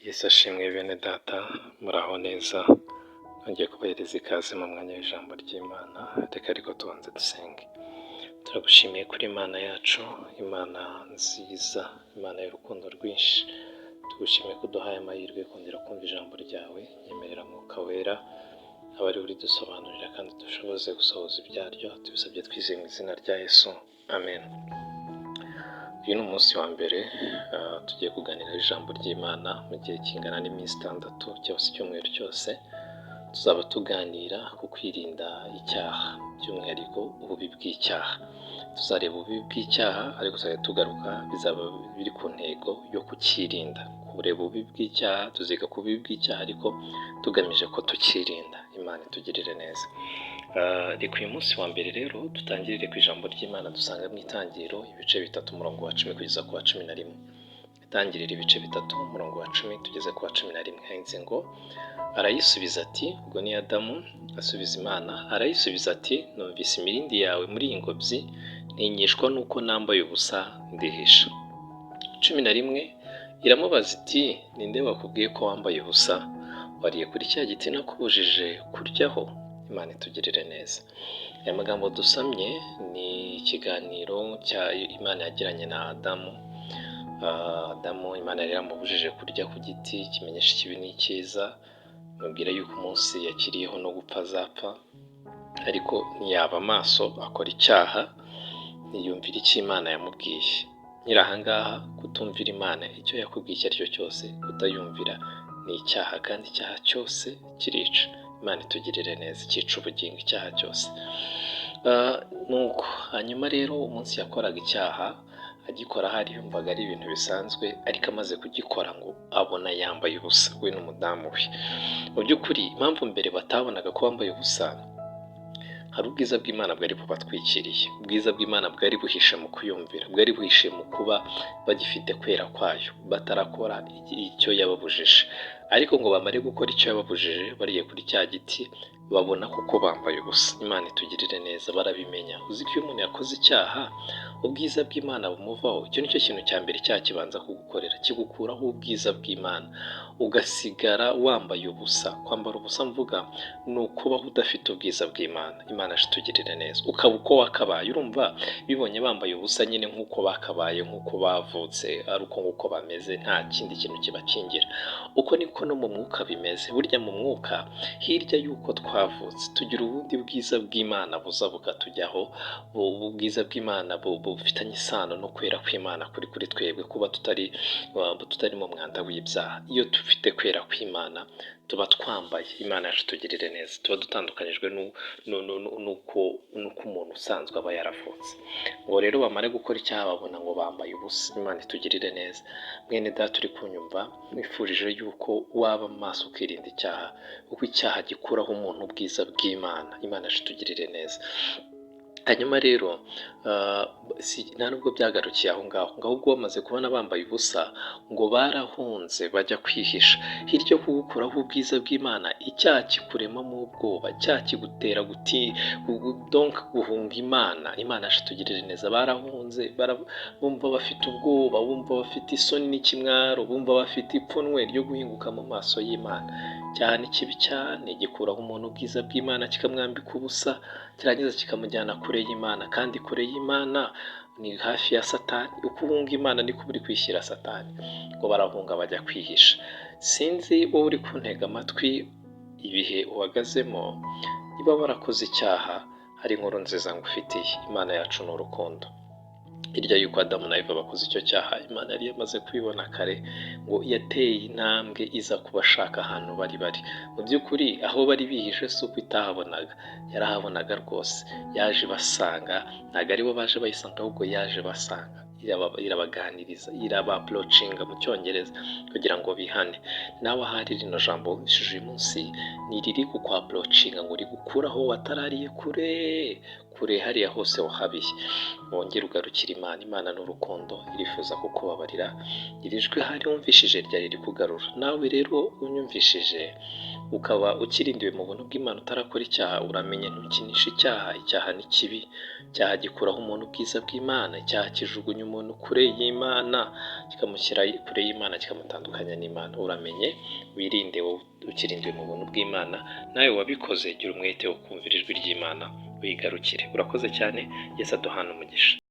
Yesu ashimwe bene data, muraho neza, nongeye kubahereza ikaze mu mwanya w'ijambo ry'Imana, reka ariko tubanze dusenge. Turagushimiye kuri Imana yacu, Imana nziza, Imana y'urukundo rwinshi, tugushimiye ko uduhaye amahirwe yo kongera kumva ijambo ryawe. Nyemerera Mwuka Wera abe ari we uridusobanurira kandi dushoboze gusohoza ibyaryo, tubisabye twizeye mu izina rya Yesu, amen. Uyu ni umunsi wa mbere tugiye kuganiraho ijambo ry'Imana mu gihe kingana n'iminsi 6 cyangwa se icyumweru cyose. Tuzaba tuganira ku kwirinda icyaha, by'umwihariko ububi bw'icyaha. Tuzareba ububi bw'icyaha, ariko tuzajya tugaruka, bizaba biri ku ntego yo kucyirinda. Kureba ububi bw'icyaha, tuziga ku bubi bw'icyaha ariko tugamije ko tukirinda. Imana itugirire neza. Reka uyu munsi wa mbere rero dutangirire ku ijambo ry'Imana dusanga mu Itangiriro ibice 3, umurongo wa 10 kugeza ku wa 11. Itangiriro ibice 3, umurongo wa 10 tugeze ku wa 11, handitse ngo: "Arayisubiza ati," ubwo ni Adamu asubiza Imana, arayisubiza ati: "Numvise imirindi yawe muri iyi ngobyi, ntinyishwa n'uko nambaye ubusa, ndihisha." 11, iramubaza iti: "Ninde wakubwiye ko wambaye ubusa? Wariye kuri cya giti nakubujije kuryaho?" Imana itugirire neza. Aya magambo dusomye ni ikiganiro cya Imana yagiranye na Adamu. Adamu Imana yari yaramubujije kurya ku giti kimenyesha ikibi n'icyiza, imubwira yuko umunsi yakiriyeho no gupfa azapfa, ariko ntiyaba amaso akora icyaha, ntiyumvira icyo Imana yamubwiye. Nyiri aha ngaha, kutumvira Imana icyo yakubwiye icyo ari cyo cyose, kutayumvira ni icyaha, kandi icyaha cyose kirica. Imana itugirire neza, cyica ubugingo icyaha cyose. Nuko hanyuma rero umunsi yakoraga icyaha, agikora ahari yumvaga ari ibintu bisanzwe, ariko amaze kugikora ngo abona yambaye ubusa, we n'umudamu we. Mu by'ukuri impamvu mbere batabonaga ko bambaye ubusa, hari ubwiza bw'Imana bwari bubatwikiriye. Ubwiza bw'Imana bwari buhishe mu kuyumvira, bwari buhishe mu kuba bagifite kwera kwayo, batarakora icyo yababujije. Ariko ngo bamare gukora icyo yababujije, bariye kuri cya giti, babona kuko bambaye ubusa. Imana itugirire neza, barabimenya. Uzi ko iyo umuntu yakoze icyaha, ubwiza bw'Imana bumuvaho? Icyo nicyo kintu cya mbere icyaha kibanza kugukorera, kigukuraho ubwiza bw'Imana, ugasigara wambaye ubusa. Kwambara ubusa mvuga ni ukubaho udafite ubwiza bw'Imana. Imana itugirire neza, ukaba uko wakabaye. Urumva bibonye bambaye ubusa nyine nk'uko bakabaye, nk'uko bavutse, ari uko nguko bameze, nta kindi kintu kibakingira. Uko niko no mu mwuka bimeze. Burya mu mwuka, hirya y'uko twavutse, tugira ubundi bwiza bw'Imana buza bukatujyaho. Ubu bwiza bw'Imana bufitanye isano no kwera kw'Imana kuri kuri twebwe, kuba tutari mu mwanda w'ibyaha. Iyo dufite kwera kw'Imana tuba twambaye. Imana yacu tugirire neza, tuba dutandukanyijwe n'uko umuntu usanzwe aba yaravutse. Ngo rero bamare gukora icyaha, babona ngo bambaye ubusa. Imana itugirire neza. Mwene data uri kunyumva, nkwifurije yuko waba maso ukirinda icyaha, kuko icyaha gikuraho umuntu ubwiza bw'Imana. Imana yacu itugirire neza. Hanyuma rero nta nubwo byagarukiye aho ngaho, ngo ahubwo bamaze kubona bambaye ubusa, ngo barahunze bajya kwihisha. Hirya yo kugukuraho ubwiza bw'Imana, icyaha kikuremamo ubwoba, icyaha kigutera donc guhunga Imana. Imana yacu itugirire neza. Barahunze, bumva bafite ubwoba, bumva bafite isoni n'ikimwaro, bumva bafite ipfunwe ryo guhinguka mu maso y'Imana. Icyaha ni kibi cyane, gikuraho umuntu ubwiza bw'Imana, kikamwambika ubusa, kirangiza kikamujyana kure y'Imana, kandi kure y'Imana ni hafi ya Satani. Uko uhunga Imana niko uba uri kwishyira Satani. Ngo barahunga bajya kwihisha. Sinzi wowe uri kuntega amatwi ibihe uhagazemo, niba warakoze icyaha, hari inkuru nziza ngufitiye. Imana yacu ni urukundo. Hirya y'uko Adamu na Eva bakoze icyo cyaha, Imana yari yamaze kubibona kare, ngo yateye intambwe iza kubashaka ahantu bari bari. Mu by'ukuri aho bari bihishe si uko itahabonaga, yarahabonaga rwose. Yaje ibasanga, ntabwo aribo baje bayisanga, ahubwo yaje basanga, irabaganiriza, iraba-approachinga mu Cyongereza, kugira ngo bihane. Nawe ahari rino jambo wumvishije uyu munsi ni iriri kukwa-approachinga ngo rigukuraho watarariye kure kure. kure hariya hose wahabiye, wongere ugarukire Imana. Imana ni urukundo, irifuza kukubabarira. Iri jwi hari wumvishije ryari rikugarura. Nawe rero unyumvishije ukaba ukirindiwe mu buntu bw'Imana, utarakora icyaha, uramenye ntukinishe icyaha. Icyaha ni kibi. Icyaha gikuraho umuntu ubwiza bw'Imana. Icyaha kijugunya umuntu kure y'Imana, kikamushyira kure y'Imana, kikamutandukanya n'Imana. Uramenye wirinde, wowe ukirindiwe mu buntu bw'Imana. Nawe wabikoze, gira umwete wo kumvira ijwi ry'Imana, wigarukire. Urakoze cyane. Yesu aduhana umugisha.